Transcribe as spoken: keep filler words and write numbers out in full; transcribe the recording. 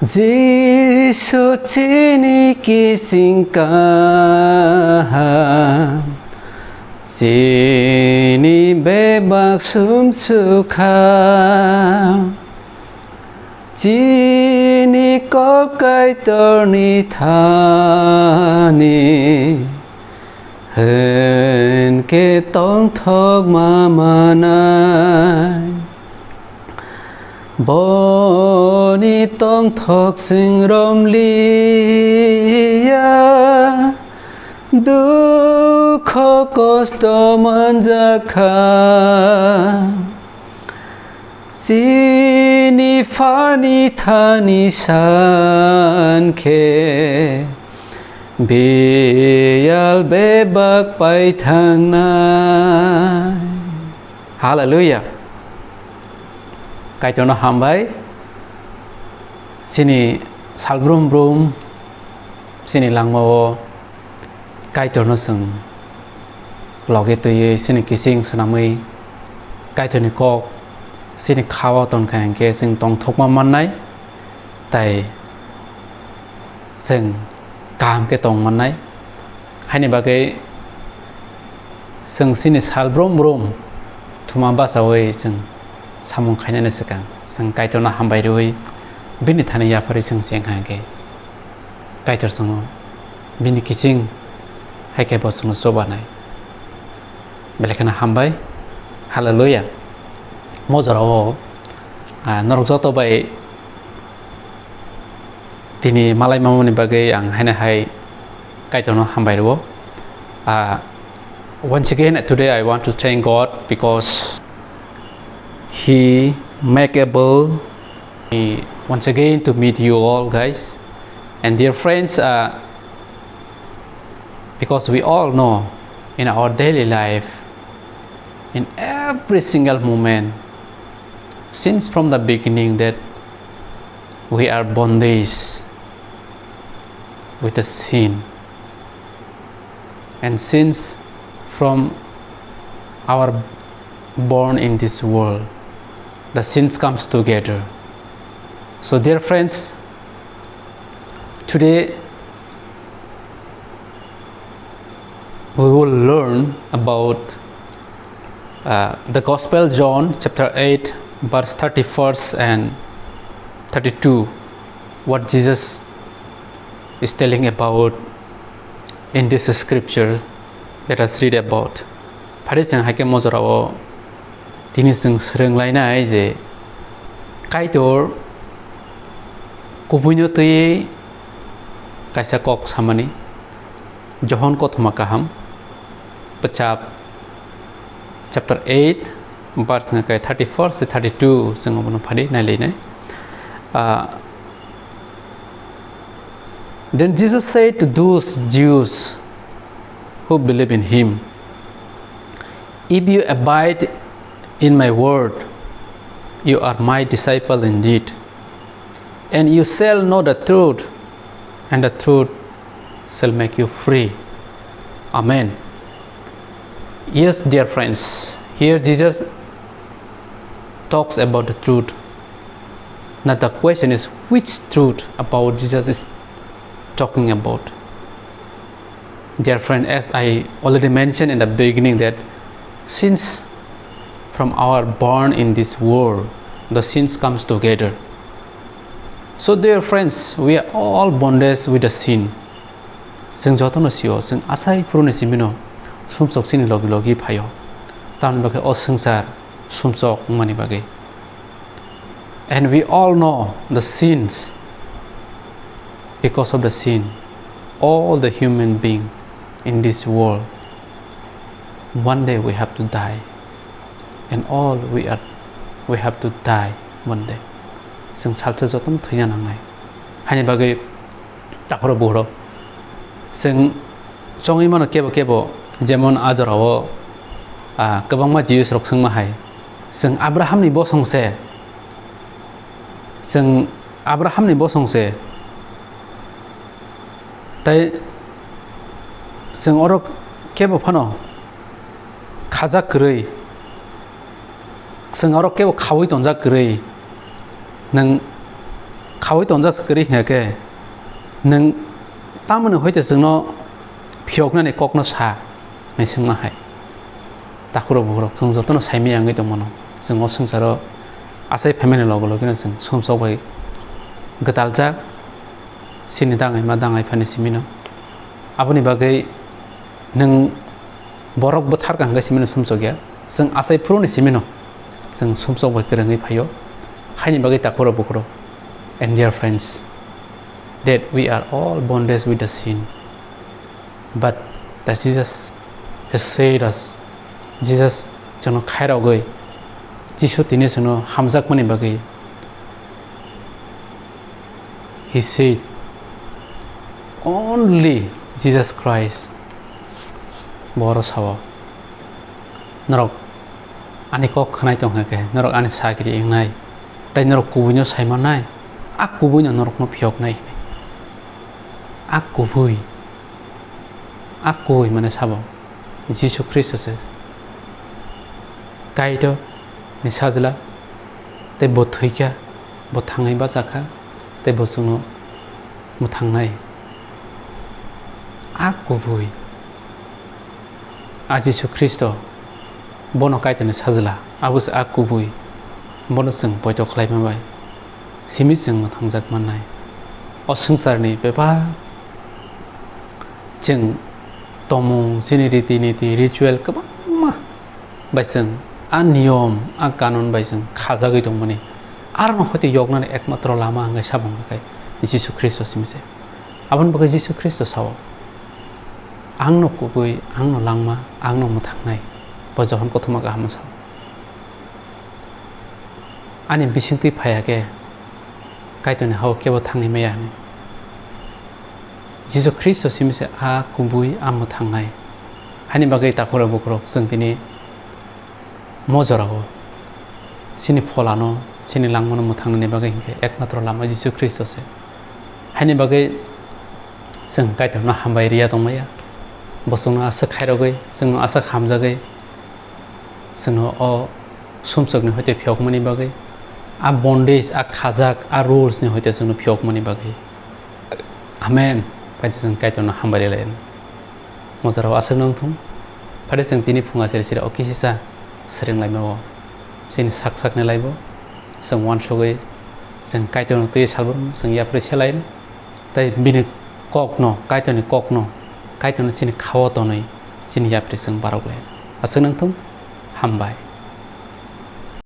Jisu chini kising kaham, chini bebak sumsukha, chini kok Kaitorni thani, hwn khe tongthokma manai. Boni tongthok chwng romliya, dukho kosto manjakha. Chini phani thani san khe, biyal bebak pai thangnai. Hallelujah. Kaitorno hambai. Chini salbrum brum, chini langmao Kaitorno chwng logi twiwi, chini kising swnamwi, Kaitorni kok chini khao tongkha hinkhe chwng tongthokma mannai, tai chwng kaham khe tong mannai. Haini bagwi chwng chini sal brum brum thuma bachaui chwng samung khainani swkang, chwng Kaitorno hambai rwui bini thani yapharwi chwng chengkha hinkhe Kaitor chwngno bini kiching hai khe bo chwngno chobanai. Belai kheno hambai. Hallelujah. Mo jorao, ah, norok joto bai tini malai mamani bagwi ang haino hai Kaitorno hambai rwo. Ah, once again, today I want to thank God because He make able me once again to meet you all, guys. And dear friends, uh, because we all know in our daily life, in every single moment, since from the beginning, that we are bondage with the sin. And since from our born in this world, the sins comes together. So, dear friends, today we will learn about, uh, the Gospel John chapter eight, verse thirty-first and thirty-two, what Jesus is telling about in this scripture. Let us read about. Phari chwng hai khe mo jorao tini chwng swrwng lainai je Kaitor kubuino twiwi kaisa kok samani. Johon kothoma kaham, bwchap chapter eight, verse wngkha khe thirty-first to thirty-two, chwng obono phari nailainai. Ah, Then Jesus said to those Jews who believe in him, "If you abide in my word, you are my disciple indeed, and you shall know the truth, and the truth shall make you free." Amen. Yes, dear friends, here Jesus talks about the truth. Now the question is, which truth about Jesus is talking about? Dear friend, as I already mentioned in the beginning that since from our born in this world, the sins comes together. So dear friends, we are all bondage with the sin. Chwng jotono sio, chwng asai phuruni simino sumsok chini logi logi phaio. Tamni bagwi o swngchar sumsok wngmani bagwi. And we all know the sins. Because of the sin, all the human being in this world, one day we have to die. And all we are, we have to die one day. Chwng salsa jotono thwina nangnai. Haini bagwi takhoro buhoro. Chwng chongwi mano kebo kebo, jemon a jorao, ah, kwbangma Jews rok swngma hai. Chwng Abrahamni bosong se. Chwng Abrahamni bosong se. Tai chwng oro kebo phano khajak kwrwi. Chwng oro kebo khaui tonjak kwrwi. Nwng Khaui tonjak se kwrwi hwnkhe, nwng tamoni hoite chwngno phiyoknani kokno sa, hinwi swngma hai. Takhurok bukhurok, chwng jotono saimaya wngwi tongmano. Chwng o swngcharo achai phaimani logo logino chwng sumsok bai gwtaljak, chini dangai ma dangai phani simino. Aboni bagwi nwng borok bwthar kaham khe simino sumsokya, chwng achai phuruni simino chwng sumsok bai kwrwngwi phaio. Haini bagwi takhurok bukhurok, and dear friends, that we are all bondage with the sin. But the Jesus has saved us. Jesus chwngno khairogwi, Jisu tini chwngno hamjakmani bagwi, he said, only Jesus Christ. Bo oro sao, norok ani kok khwnai tongkha khe, norok ani sagri wngnai, tei norok kubuino sai mannai, a kubuino norokno phiyoknai. A kubui, a kubui mane sabo Jisu Khristo se Kaitor ni sajla, tei bo thwikha, bo thangwi bachakha, tei bo chwngno mwthangnai. A kubui, a Jisu Khristo, bono Kaitorni sajla, abo se a kubui, bono chwng poito khlaima bai simi chwng mwthangjak mannai. O swngcharni bebak chwng tongmung, chini riti niti, ritual kwbangma bai chwng a niyom, a kanun bai chwng khajagwi tongmani. Aroni hoite yoknani ekmatro lama hwnkhe samung khe Jisu Khristo simi se. Aboni bagwi Jisu Khristo sao, "Angno kubui, angno langma, angno mwthangnai." Bo Johon kothoma kaham sao. Ani bisingtwi phaiya khe Kaitorni hao kebo thangwi maya hwnwi. Jisu Khristo simi se a kubui, a mwthangnai. Haini bagwi takhurok bukhurok chwng tini mo jorao chini pholano, chini langmano mwthangnani bagwi hinkhe ekmatro lama Jisu Khristo se. Haini bagwi chwng Kaitorno hambai riya tongmaya. Bo chwngno aswk khairogwi, chwngno aswk hamjagwi, chwngno o sumsokni hoite phiyokmani bagwi, a bondage, a khajak, a rulesni hoite chwngno phiyokmani bagwi. Amen. Phai chwng Kaitorno hambai rilai. Mo jorao aswk nang thung. Phai chwng tini phunga siri siri o kisisa swrwng laimao. Chini sak sakni laibo chwng uansugwi chwng Kaitorno twi salbrum chwng yapri selai. Tei bini kokno, Kaitorni kokno, Kaitorno chini khao tonwi chini yapri chwng barok lai. Aswk nang thung, hambai.